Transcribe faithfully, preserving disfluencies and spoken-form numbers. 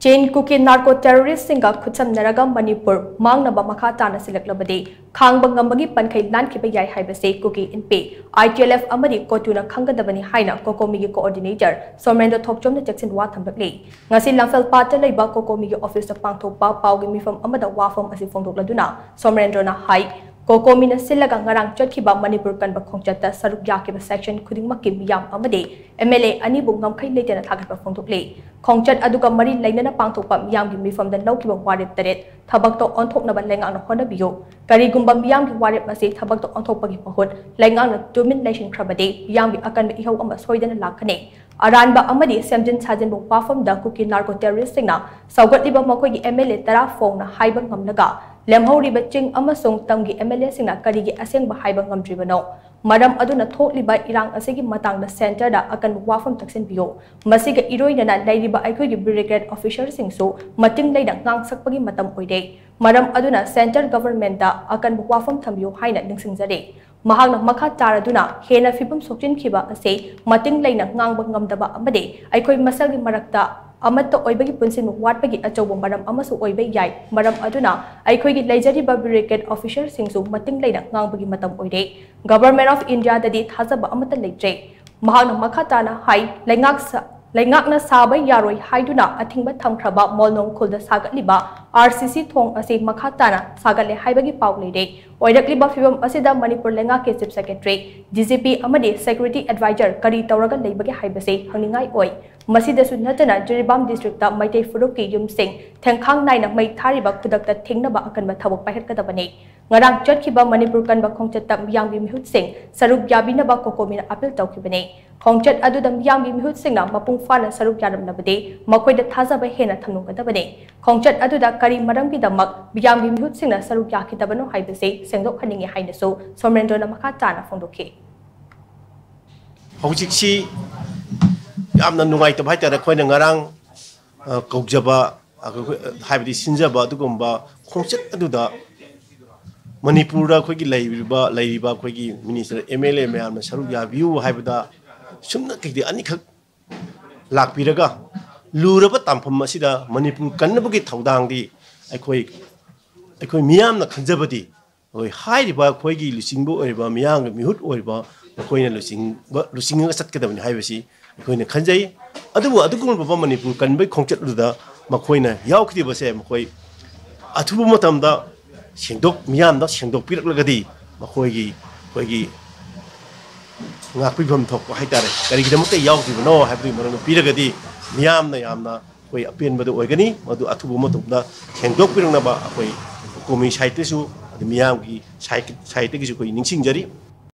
ꯆꯤꯟ ꯀꯨꯀꯤ ꯅꯥꯔꯀꯣ ꯇꯦꯔꯣꯔꯤꯁꯁꯤꯡꯒ ꯈꯨꯠꯁꯝꯅꯔꯒ ꯃꯅꯤꯄꯨꯔ ꯃꯥꯡꯅꯕ ꯃꯈꯥ ꯇꯥꯅ ꯁꯤꯜꯂꯛꯂꯕꯗꯤ ꯈꯥꯡꯕ ꯉꯝꯕꯒꯤ ꯄꯟꯈꯩ ꯂꯥꯟꯈꯤꯕ ꯌꯥꯏ ꯍꯥꯏꯕꯁꯤ ꯀꯨꯀꯤ ꯏꯟꯄꯤ, ꯑꯥꯏ ꯇꯤ ꯑꯦꯜ ꯑꯦꯐ ꯑꯃꯗꯤ ꯀꯣꯇꯨꯅ ꯈꯪꯒꯗꯕꯅꯤ ꯍꯥꯏꯅ ꯀꯣꯀꯣꯃꯤꯒꯤ ꯀꯣꯑꯣꯔꯗꯤꯅꯦꯇꯔ ꯁꯣꯃꯦꯟꯗ꯭ꯔ ꯊꯣꯛꯆꯣꯝꯅ ꯆꯦꯛꯁꯤꯟ ꯋꯥ ꯊꯝꯂꯛꯂꯤ꯫ ꯉꯁꯤ ꯂꯝꯐꯦꯜꯄꯥꯠꯇ ꯂꯩꯕ ꯀꯣꯀꯣꯃꯤꯒꯤ ꯑꯣꯐꯤꯁꯇ ꯄꯥꯡꯊꯣꯛꯄ ꯄꯥꯎꯒꯤ ꯃꯤꯐꯝ ꯑꯃꯗ ꯋꯥꯐꯝ ꯑꯁꯤ ꯐꯣꯡꯗꯣꯛꯂꯗꯨꯅ ꯁꯣꯃꯦꯟꯗ꯭ꯔꯅ ꯍꯥꯏ, ꯀꯣꯀꯣꯃꯤꯅ ꯁꯤꯜꯂꯒ ꯉꯔꯥꯡ ꯆꯠꯈꯤꯕ ꯃꯅꯤꯄꯨꯔ ꯀꯟꯕ ꯈꯣꯡꯆꯠꯇ ꯁꯔꯨꯛ ꯌꯥꯈꯤꯕ ꯁꯦꯛꯁꯟ ꯈꯨꯗꯤꯡꯃꯛꯀꯤ ꯃꯤꯌꯥꯝ ꯑꯃꯗꯤ ꯑꯦꯝ ꯑꯦꯜ ꯑꯦ ꯑꯅꯤꯕꯨ ꯉꯝꯈꯩ ꯂꯩꯇꯅ ꯊꯥꯒꯠꯄ ꯐꯣꯡꯗꯣꯛꯂꯤ꯫ ꯈꯣꯡꯆꯠ ꯑꯗꯨꯒ ꯃꯔꯤ ꯂꯩꯅꯅ ꯄꯥꯡꯊꯣꯛꯄ ꯃꯤꯌꯥꯝꯒꯤ ꯃꯤꯐꯝꯗ ꯂꯧꯈꯤꯕ ꯋꯥꯔꯦꯞ ꯇꯔꯦꯠ ꯊꯕꯛꯇ ꯑꯣꯟꯊꯣꯛꯅꯕ ꯂꯩꯉꯥꯛꯅ ꯍꯣꯠꯅꯕꯤꯌꯨ꯫ ꯀꯔꯤꯒꯨꯝꯕ ꯃꯤꯌꯥꯝꯒꯤ ꯋꯥꯔꯦꯞ ꯑꯁꯤ ꯊꯕꯛꯇ ꯑꯣꯟꯊꯣꯛꯄꯒꯤ ꯃꯍꯨꯠ ꯂꯩꯉꯥꯛꯅ ꯇꯨꯃꯤꯟ ꯂꯩꯁꯤꯟꯈ꯭ꯔꯕꯗꯤ ꯃꯤꯌꯥꯝꯒꯤ ꯑꯀꯟꯕ ꯏꯍꯧ ꯑꯃ ꯁꯣꯏꯗꯅ ꯂꯥꯛꯀꯅꯤ꯫ ꯑꯔꯥꯟꯕ ꯑꯃꯗꯤ ꯁꯦꯝꯖꯤꯟ ꯁꯥꯖꯤꯟꯕ ꯋꯥꯐꯝꯗ ꯀꯨꯀꯤ ꯅꯥꯔꯀꯣ ꯇꯦꯔꯣꯔꯤꯁꯁꯤꯡꯅ ꯁꯧꯒꯠꯂꯤꯕ ꯃꯈꯣꯏꯒꯤ ꯑꯦꯝ ꯑꯦꯜ ꯑꯦ ꯇꯔꯥ ꯐꯣꯡꯅ ꯍꯥꯏꯕ ꯉꯝꯂꯒ ꯂꯦꯝꯍꯧꯔꯤꯕ ꯆꯤꯡ ꯑꯃꯁꯨꯡ ꯇꯝꯒꯤ ꯑꯦꯝ ꯑꯦꯜ ꯑꯦꯁꯤꯡꯅ ꯀꯔꯤꯒꯤ ꯑꯁꯦꯡꯕ ꯍꯥꯏꯕ ꯉꯝꯗ꯭ꯔꯤꯕꯅꯣ? ꯃꯔꯝ ꯑꯗꯨꯅ ꯊꯣꯛꯂꯤꯕ ꯏꯔꯥꯡ ꯑꯁꯤꯒꯤ ꯃꯇꯥꯡꯗ ꯁꯦꯟꯇꯔꯗ ꯑꯀꯟꯕ ꯋꯥꯐꯝ ꯊꯛꯁꯤꯟꯕꯤꯌꯨ꯫ ꯃꯁꯤꯒ ꯏꯔꯣꯏꯅꯅ ꯂꯩꯔꯤꯕ ꯑꯩꯈꯣꯏꯒꯤ ꯕ꯭ꯌꯨꯔꯣꯀ꯭ꯔꯦꯠ ꯑꯣꯐꯤꯁꯔꯁꯤꯡꯁꯨ ꯃꯇꯤꯡ ꯂꯩꯅ ꯉꯥꯡ ꯁꯛꯄꯒꯤ ꯃꯇꯝ ꯑꯣꯏꯔꯦ꯫ ꯃꯔꯝ ꯑꯗꯨꯅ ꯁꯦꯟꯇꯔ ꯒꯚꯔꯟꯃꯦꯟꯠꯇ ꯑꯀꯟꯕ ꯋꯥꯐꯝ ꯊꯝꯕꯤꯌꯨ ꯍꯥꯏꯅ ꯅꯤꯡꯁꯤꯡꯖꯔꯤ꯫ ꯃꯍꯥꯛꯅ ꯃꯈꯥ ꯇꯥꯔꯗꯨꯅ ꯍꯦꯟꯅ ꯐꯤꯕꯝ ꯁꯣꯛꯆꯤꯟꯈꯤꯕ ꯑꯁꯤ ꯃꯇꯤꯡ ꯂꯩꯅ ꯉꯥꯡꯕ ꯉꯝꯗꯕ ꯑꯃꯗꯤ ꯑꯩꯈꯣꯏ ꯃꯁꯦꯜꯒꯤ ꯃꯔꯛꯇ ꯑꯃꯠꯇ ꯑꯣꯏꯕꯒꯤ ꯄꯨꯟꯁꯤꯟꯕ ꯋꯥꯠꯄꯒꯤ ꯑꯆꯧꯕ ꯃꯔꯝ ꯑꯃꯁꯨ ꯑꯣꯏꯕ ꯌꯥꯏ꯫ ꯃꯔꯝ ꯑꯗꯨꯅ ꯑꯩꯈꯣꯏꯒꯤ ꯂꯩꯖꯔꯤꯕ ꯕ꯭ꯌꯨꯔꯣꯀ꯭ꯔꯦꯠ ꯑꯣꯐꯤꯁꯔꯁꯤꯡꯁꯨ ꯃꯇꯤꯡ ꯂꯩꯅ ꯉꯥꯡꯕꯒꯤ ꯃꯇꯝ ꯑꯣꯏꯔꯦ꯫ ꯒꯚꯔꯟꯃꯦꯟꯠ ꯑꯣꯐ ꯏꯟꯗꯤꯌꯥꯗꯗꯤ ꯊꯥꯖꯕ ꯑꯃꯠꯇ ꯂꯩꯇ꯭ꯔꯦ꯫ ꯃꯍꯥꯛꯅ ꯃꯈꯥ ꯇꯥꯅ ꯍꯥꯏ, ꯂꯩꯉꯥꯛ ꯁ-, ꯂꯩꯉꯥꯛꯅ ꯁꯥꯕ ꯌꯥꯔꯣꯏ ꯍꯥꯏꯗꯨꯅ ꯑꯊꯤꯡꯕ ꯊꯝꯈ꯭ꯔꯕ ꯃꯣꯜꯅꯣꯡ ꯈꯨꯜꯗ ꯁꯥꯒꯠꯂꯤꯕ ꯑꯥꯔ ꯁꯤ ꯁꯤ ꯊꯣꯡ ꯑꯁꯤ ꯃꯈꯥ ꯇꯥꯅ ꯁꯥꯒꯠꯂꯦ ꯍꯥꯏꯕꯒꯤ ꯄꯥꯎ ꯂꯩꯔꯦ꯫ ꯑꯣꯏꯔꯛꯂꯤꯕ ꯐꯤꯕꯝ ꯑꯁꯤꯗ ꯃꯅꯤꯄꯨꯔ ꯂꯩꯉꯥꯛꯀꯤ chief secretary, D G P ꯑꯃꯗꯤ ꯁꯦꯀ꯭ꯌꯨꯔꯤꯇꯤ ꯑꯦꯗꯚꯥꯏꯖꯔ ꯀꯔꯤ ꯇꯧꯔꯒ ꯂꯩꯕꯒꯦ ꯍꯥꯏꯕꯁꯤ ꯍꯪꯅꯤꯡꯉꯥꯏ ꯑꯣꯏ꯫ ꯃꯁꯤꯗꯁꯨ ꯅꯠꯇꯅ ꯖꯤꯔꯤꯕꯥꯝ ꯗꯤꯁꯇ꯭ꯔꯤꯛꯇ ꯃꯩꯇꯩ ꯐꯨꯔꯨꯞꯀꯤ ꯌꯨꯝꯁꯤꯡ ꯊꯦꯡꯈꯥꯡ ꯅꯥꯏꯅ ꯃꯩ ꯊꯥꯔꯤꯕ ꯈꯨꯗꯛꯇ ꯊꯤꯡꯅꯕ ꯑꯀꯟꯕ ꯊꯕꯛ ꯄꯥꯏꯈꯠꯀꯗꯕꯅꯤ꯫ ꯉꯔꯥꯡ ꯆꯠꯈꯤꯕ ꯃꯅꯤꯄꯨꯔ ꯀꯟꯕ ꯈꯣꯡꯆꯠꯇ ꯃꯤꯌꯥꯝꯒꯤ ꯃꯤꯍꯨꯠꯁꯤꯡ ꯁꯔꯨꯛ ꯌꯥꯕꯤꯅꯕ ꯀꯣꯀꯣꯃꯤꯅ ꯑꯄꯤꯜ ꯇꯧꯈꯤꯕꯅꯤ꯫ ꯈꯣꯡꯆꯠ ꯑꯗꯨꯗ ꯃꯤꯌꯥꯝꯒꯤ ꯃꯤꯍꯨꯠꯁꯤꯡꯅ ꯃꯄꯨꯡ ꯐꯥꯅ ꯁꯔꯨꯛ ꯌꯥꯔꯝꯂꯕꯗꯤ ꯃꯈꯣꯏꯗ ꯊꯥꯖꯕ ꯍꯦꯟꯅ ꯊꯝꯂꯝꯒꯗꯕꯅꯤ꯫ ꯈꯣꯡꯆꯠ ꯑꯗꯨꯗ ꯀꯔꯤ ꯃꯔꯝꯒꯤꯗꯃꯛ ꯃꯤꯌꯥꯝꯒꯤ ꯃꯤꯍꯨꯠꯁꯤꯡꯅ ꯁꯔꯨꯛ ꯌꯥꯈꯤꯗꯕꯅꯣ ꯍꯥꯏꯕꯁꯤ ꯁꯦꯡꯗꯣꯛꯍꯟꯅꯤꯡꯏ ꯍꯥꯏꯅꯁꯨ ꯁꯣꯃꯦꯟꯗ꯭ꯔꯣꯅ ꯃꯈꯥ ꯇꯥꯅ ꯐꯣꯡꯗꯣꯛꯈꯤ꯫ ꯍꯧꯖꯤꯛꯁꯤ ꯌꯥꯝꯅ ꯅꯨꯡꯉꯥꯏꯇꯕ ꯍꯥꯏꯇꯥꯔꯦ꯫ ꯑꯩꯈꯣꯏꯅ ꯉꯔꯥꯡ, ꯑ, ꯀꯧꯖꯕ, ꯑ, ꯑꯩꯈꯣꯏ, ꯍꯥꯏꯕꯗꯤ ꯁꯤꯟꯖꯕ ꯑꯗꯨꯒꯨꯝꯕ ꯈꯣꯡꯆꯠ ꯑꯗꯨꯗ ꯃꯅꯤꯄꯨꯔꯗ ꯑꯩꯈꯣꯏꯒꯤ ꯂꯩꯔꯤꯕ, ꯂꯩꯔꯤꯕ ꯑꯩꯈꯣꯏꯒꯤ ꯃꯤꯅꯤꯁꯇꯔ, ꯑꯦꯝ ꯑꯦꯜ ꯑꯦ ꯃꯌꯥꯝꯅ ꯁꯔꯨꯛ ꯌꯥꯕꯤꯌꯨ ꯍꯥꯏꯕꯗ ꯁꯨꯝꯅ ꯀꯩꯗꯤ ꯑꯅꯤꯈꯛ ꯂꯥꯛꯄꯤꯔꯒ ꯂꯨꯔꯕ ꯇꯥꯟꯐꯝ ꯑꯁꯤꯗ ꯃꯅꯤꯄꯨꯔ ꯀꯟꯅꯕꯒꯤ ꯊꯧꯗꯥꯡꯗꯤ ꯑꯩꯈꯣꯏ, ꯑꯩꯈꯣꯏ ꯃꯤꯌꯥꯝꯅ ꯈꯟꯖꯕꯗꯤ, ꯑꯩꯈꯣꯏ ꯍꯥꯏꯔꯤꯕ ꯑꯩꯈꯣꯏꯒꯤ ꯂꯨꯆꯤꯡꯕ ꯑꯣꯏꯔꯤꯕ, ꯃꯤꯌꯥꯝꯒꯤ ꯃꯤꯍꯨꯠ ꯑꯣꯏꯔꯤꯕ ꯃꯈꯣꯏꯅ ꯂꯨꯆꯤꯡꯕ, ꯂꯨꯆꯤꯡꯉꯒ ꯆꯠꯀꯗꯕꯅꯤ ꯍꯥꯏꯕꯁꯤ ꯑꯩꯈꯣꯏꯅ ꯈꯟꯖꯩ꯫ ꯑꯗꯨꯕꯨ ꯑꯗꯨꯒꯨꯝꯂꯕ ꯃꯅꯤꯄꯨꯔ ꯀꯟꯕꯒꯤ ꯈꯣꯡꯆꯠ ꯑꯗꯨꯗ ꯃꯈꯣꯏꯅ ꯌꯥꯎꯈꯤꯗꯕꯁꯦ, ꯃꯈꯣꯏ ꯑꯊꯨꯕ ꯃꯇꯝꯗ ꯁꯦꯡꯗꯣꯛ, ꯃꯤꯌꯥꯝꯗ ꯁꯦꯡꯗꯣꯛꯄꯤꯔꯛꯂꯒꯗꯤ, ꯃꯈꯣꯏꯒꯤ, ꯑꯩꯈꯣꯏꯒꯤ ꯉꯥꯛꯄꯤꯐꯝ ꯊꯣꯛꯄ ꯍꯥꯏꯇꯥꯔꯦ, ꯀꯔꯤꯒꯤꯗꯃꯛꯇ ꯌꯥꯎꯗ꯭ꯔꯤꯕꯅꯣ ꯍꯥꯏꯕꯗꯨꯒꯤ ꯃꯔꯝꯗ ꯄꯤꯔꯒꯗꯤ, ꯃꯤꯌꯥꯝꯅ ꯌꯥꯝꯅ ꯑꯩꯈꯣꯏ ꯑꯄꯦꯟꯕꯗ ꯑꯣꯏꯒꯅꯤ꯫ ꯃꯗꯨ ꯑꯊꯨꯕ ꯃꯇꯝꯗ ꯁꯦꯡꯗꯣꯛꯄꯤꯔꯛꯅꯕ ꯑꯩꯈꯣꯏ ꯀꯣꯃꯤ ꯁꯥꯏꯠꯇꯁꯨ, ꯑꯗꯩ ꯃꯤꯌꯥꯝꯒꯤ ꯁꯥꯏꯠ, ꯁꯥꯏꯠꯇꯒꯤꯁꯨ ꯑꯩꯈꯣꯏ ꯅꯤꯡꯁꯤꯡꯖꯔꯤ꯫